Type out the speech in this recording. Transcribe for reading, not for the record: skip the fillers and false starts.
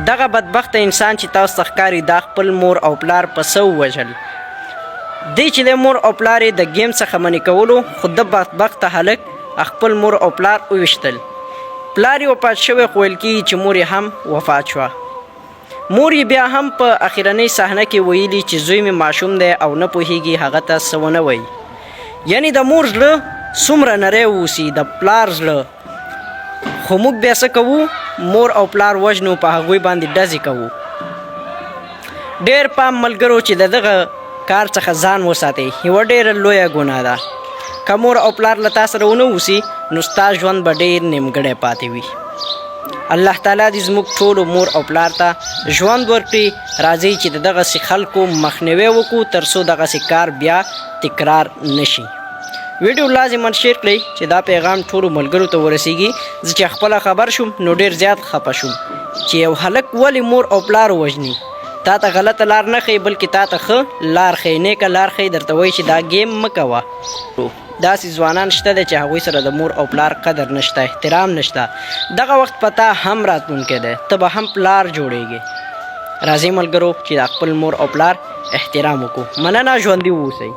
دغه بدبخته انسان چې تاسو ته ښکاري، دا خپل مور او پلار په څه ووژل؟ دی چې د مور او پلار یې د ګیم څخه منع کولو، خو ده بدبخته هلک خپل مور او پلار وویشتل. پلار یې وفات شوی، خو ویل کیږي چې مور یې هم وفات شوه. مور یې بیا هم په اخرنۍ صحنه کې ویلي چې زوی مې ماشوم دی او نه پوهیږي، هغه ته څه ونه وایي. یعنی د مور زړه څومره نری اوسي، د پلار زړه. خو موږ بیا څه کوو؟ مور او پلار وژنو، په هغوی باندې ډزې کوو. ډیر پام ملګرو چې د دغه کار څخه ځان وساتئ، یوه ډیره لویه ګناه ده. که مور او پلار له تا سره ونه اوسي، نو ستا ژوند به ډیر نیمګړی پاتې وي. الله تعالی دې زموږ ټولو مور او پلار ته ژوند ورکړي. راځئ چې د دغسې خلکو مخنیوی وکړو، تر څو دغسې کار بیا تکرار نشي. ویډیو لازما شیر کړئ چې دا پیغام ټولو ملګرو ته ورسیږي. زه چې خپله خبر شوم، نو ډیر زیات خپه شوم چې یو هلک ولې مور او پلار وژني؟ تا ته غلطه لار نه ښیي، بلکې تا ته ښه لار ښیي، نیکه لار ښیي. درته وایي چې دا ګیم مه کوه. داسې ځوانان شته دی چې هغوی سره د مور او پلار قدر نشته، احترام نشته. دغه وخت په تا هم راتلونکی دی، ته به هم پلار جوړیږي. راځئ ملګرو چې د خپل مور او پلار احترام وکړو. مننه، ژوندي واوسئ.